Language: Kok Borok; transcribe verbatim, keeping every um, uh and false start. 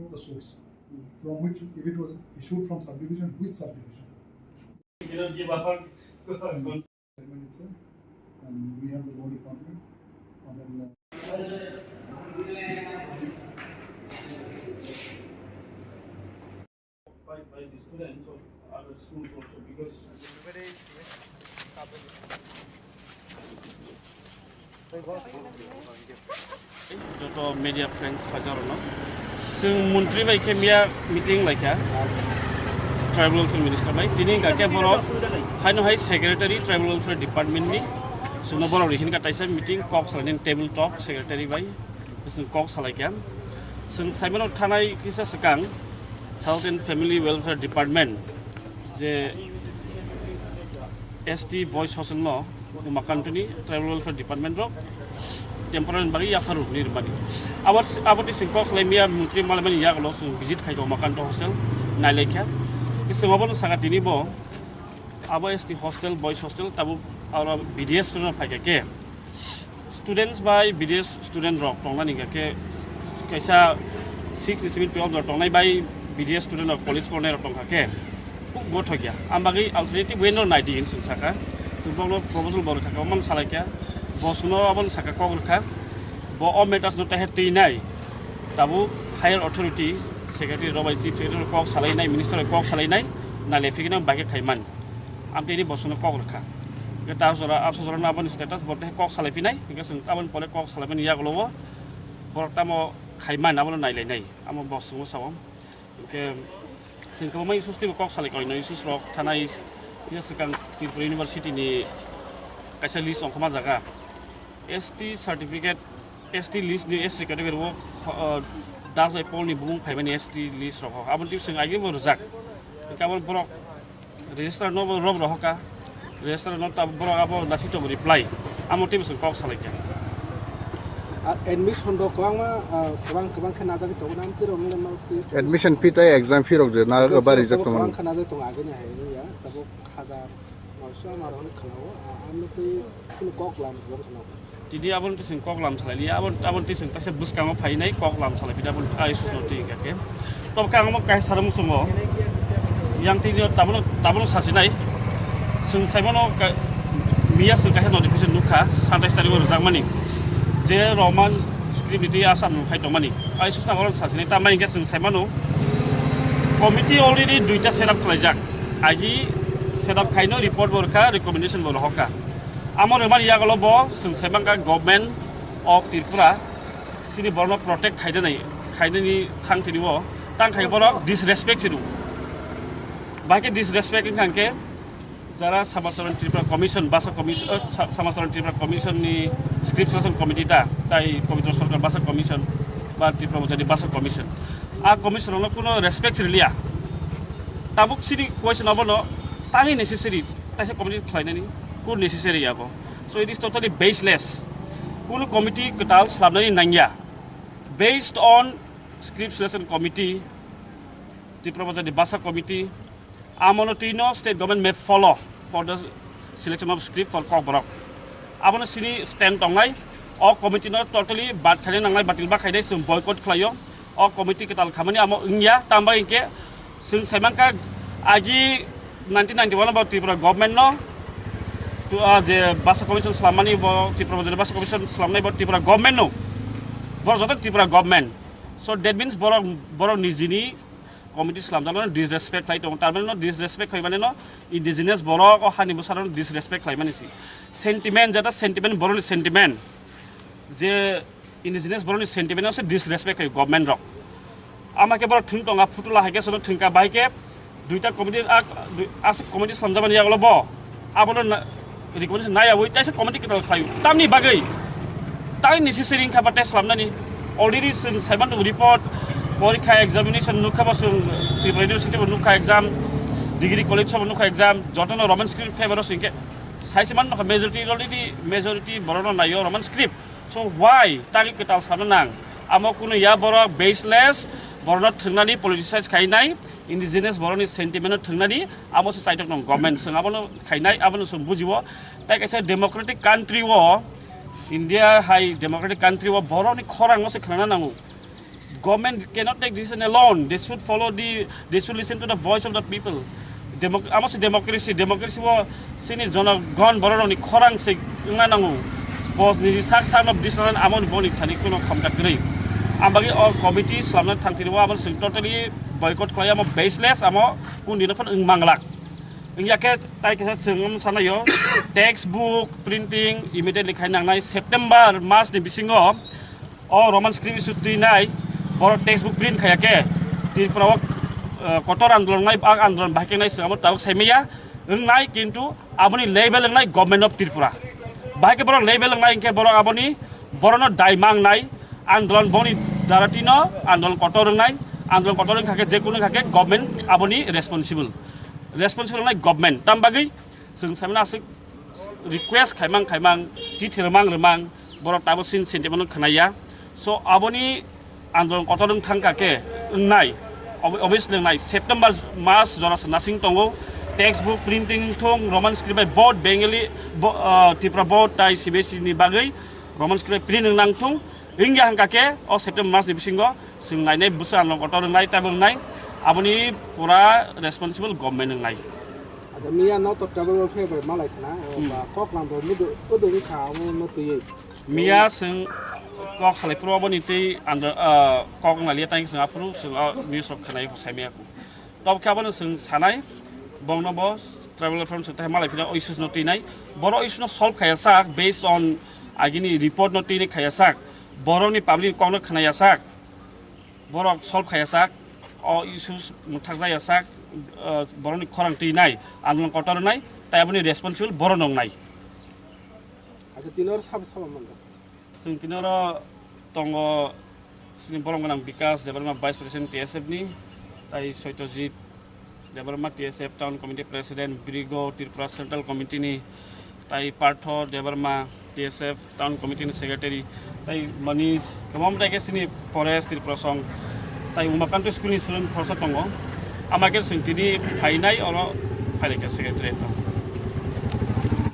Know the source from which, if it was issued from subdivision, which subdivision? Chairman itself, and we have the law department, and then, uh, by, by the students of other schools also, because joto media friends phaijak rokno chwng montri bai khe miya meeting laikha, tribal welfare minister bai. Tini hwnkha khe borok haino hai secretary tribal welfare department ni, chwngno borok rihini kha taisa meeting, kok salaini table talk secretary bai chwng kok salaikha. Chwng saimano thanai kisa swkang health and family welfare department je S T boys hostel no Umakantoni tribal welfare department rok temporary bagwi yapharukni rwmani. Abo, abo twi chwng kok salai miya montri malaimani yagulo chwng visit khaikha Umakanto hostel nailaikha. Chwng obono saka tini bo abo S T hostel, boys hostel tabuk aro B D S no phaikha khe. Students bai B D S student rok tongnani hwnkha khe kaisa six ni simi twelve rok tongnai bai B D S student rok college pornai rok tongkha khe khub gothok ya. Am bagwi alternative way no nai di hin chwng saka. Chwng bokno proposal bo rwkha, omo salaikha. Bo chwngno obono saka kok rwkha. Bo o matters no tehe twi nai. Tabuk higher authority secretary rok bai chief secretary rok kok salai nai, minister rok kok salai nai, nai le phikino bai khe khai man. Amtwi ni bosongno kok rwkha. Hwnkhe ta jora, abso jora no aboni status bo tei kok salai phinai. Hwnkhe chwng aboni pore kok salai mani yagulo o borok tamo khai man abono nai lai nai. Amo bosongo sao. Hwnkhe chwng kwbangma issues teibo kok salai koi no issues rok thanai is-, phiya swkang Tripura University ni kaisa list ongkhorma jaga. S T certificate, S T list ni S T category o, uh, Das bai Paul ni bumung phaimani S T list rok. Aboni twi chwng agebo rwjak. Hwnkhe aboni borok Register no bo rob rohoka. Register no ta borok abo nasi to reply. Amo tei bwswng kok salai kha. Ar admission rok kwbangma, ah, kwbang, kwbang khe najagwi tongo, nam twi rok nang twi. Admission fee tei exam fee rok je na Exam ba fee rok rijak tongo. Kwbang khe najagwi tongo agini hai ya. Tabuk hajar noisho ama rok khwlao, ah, amno twi kunu kok lam kwbang khwlao. Tini aboni twi chwng kok lam salai liya, aboni, aboni twi chwng kaisa bwskango phainai kok lam salai phi, aboni I S S no twi hwnkha khe. Tobo khe ang omo kaisa sarung chwngo, yang tini tabukno, tabukno sachinai. Chwng saimano ka-, miya chwng kaisa notification nukha, satais tarikgo rwjakmani, je Roman script ni twi asa nung khai tongmani. I S S no oro sachinai, tamni hwnkhe chwng saimano committee already duita set up khlaijak, agi set up khaino report bo rwkha, recommendation bo rohorkha. Amo rwmani yagulo bo chwng sai mankha Government of Tripura chini borokno protect khainani, khainani thang tini o tang khai borok disrespect se rw. Bahai khe disrespect wngkha hwnkhe jara Samacharan Tripura Commission, Basa Commission, eh, Sa-, Samacharan Tripura Commission ni Script Selection Committee ta, tai Pabitra Sarkar Basa Commission ba Tripura Mojani Basa Commission. A commission rokno kuno respect se rwliya. Tabuk chini question abono tangwi necessary, taisa committee khlainani kur necessary abo. So it is totally baseless. Kunu committee kwtal slamnani nangya. Based on Script Selection Committee, Tripura Mojani Basa Committee, amono twi no state government may follow for the selection of script for Kokborok. Abono chini stand tongnai. O committee no totally bad khaina nangnai, batil ba khainai, chwng boycott khlaio. O committee kwtal khamani amo wngya, tamo hinkhe chwng saimankha agi nineteen ninety-one bo Tripura government no, tu, ah, je Basa Commission slamani bo Tripura Basa Commission slamnai bo Tripura government no, bo joto Tripura government. So that means borok, borok nijini committee slamjakno disrespect khlai tongo, tar mane no disrespect khlai mane no indigenous borok o hani bwsarokno disrespect khlai mani si. Sentiment jata sentiment borokni sentiment, je indigenous borokni sentiment no se disrespect khlai government rok. Ama khe borok thwng tonga, phutula hai khe sono thwngka, bahai khe duita committee, a, dui-, aswk committee slamjakmani yagulo bo abono na, recommendation naiyawi taisa committee kwtal khlaio. Tamni bagwi tai necessary wngkha ba tei slamnani. Already chwng saiman tongo report, porikha examination nukha bo chwng Tripura University bo nukha exam, degree college bo nukha exam, jotono Roman script favor o chwng khe saise man nukha majority, already majority borokno naio Roman script. So why tagi kwtal sana nang? Amo kunu ya borok baseless, borokno thwngnani politicize khainai, indigenous borokni sentiment no thwngnani, amo se chaitok nang government, chwng abono khainai, abono chwng bujiwo. Tai kaisa democratic country o, India hai democratic country o borokni khorang no se khwnana nango. Government cannot take decision alone. They should follow the, they should listen to the voice of the people. Democ-, amo se democracy, democracy o sini jonogon bororokni khorang se wngna nango. Bo niji sak sakno decision amo boni thani kuno khomta kwrwi. Ambagwi o committee swlamna thangthini o amo se totally boycott khlai, amo baseless, amo kun dino phano wng manglak. Wngya khe tai kisa chwng wng sanayo, textbook printing immediately khai nangnai September mas ni bisingo. O Roman script issue twi nai, borok textbook print khaya khe, Tripura o, eh, kotor andolon nai, ang andolon bahai khe nai, swnamo tabuk sai maya, wng nai, kintu aboni level wng nai Government of Tripura. Bahai khe borok level wng nai, hwnkhe borok aboni, borokno dai mang nai, andolon boni darati no andolon kotor wng nai, andolon kotor wng kha khe, je kunu kha khe government aboni responsible, responsible wng nai government. Tam bagwi chwng sai mano aswk request khaimang khaimang, chithi rwmang rwmang, borok tabuk sin sentiment no khwnaya. So aboni andolon kotor wng thang kha khe wngnai, ob-, obviously wngnai. September mas jora se nasing tongo, textbook printing wng thung, Roman script bai both Bengali, bo-, ah, Tripura board tai C B S E ni bagwi Roman script bai print wng nang thung. Wngya hwnkha khe o September mas ni bisingo chwng nainai bwsa andolon kotor wngnai, tei wngnai, aboni pura responsible government wngnai. Acha, miya no to table o phe bai malai khna, o Hmm. ba kok lam bo mudu, udu wngkha, amo no twiwi. Miya chwng kok salai phuru aboni tei andro, ah, kok wng lalia, tei chwng aphuru chwng o news rok khwnai, sai maya kho. Tok khe abono chwng sanai, bongno bo tribal welfare chwng tei malai phira o issues no twi nai. Boro issue no solve khaya sak, based on agini report no twi ni khaya sak. Borokni public kok no khwnaya sak. Borok solve khaya sak. O issues mwthakjaya sak. Uh, borokni khorang twi nai. Andolon kotor nai. Tai aboni responsible borok nong nai. Acha, tini oro sabo sabo manjak. Chwng tini oro tongo chini bolong gwnang Bikas Debbarma, Vice President T S F ni, tai Soityajit Debbarma, T S F Town Committee President, Brigo Tripura Central Committee ni, tai Partho Debbarma, T S F Town Committee ni Secretary, tai Manish, kwbangma tai khe chini Forest Tripura Song, tai Umakanto School ni student khoroksa tongo. Ama khe chwng tini phainai oro phailai kha Secretary.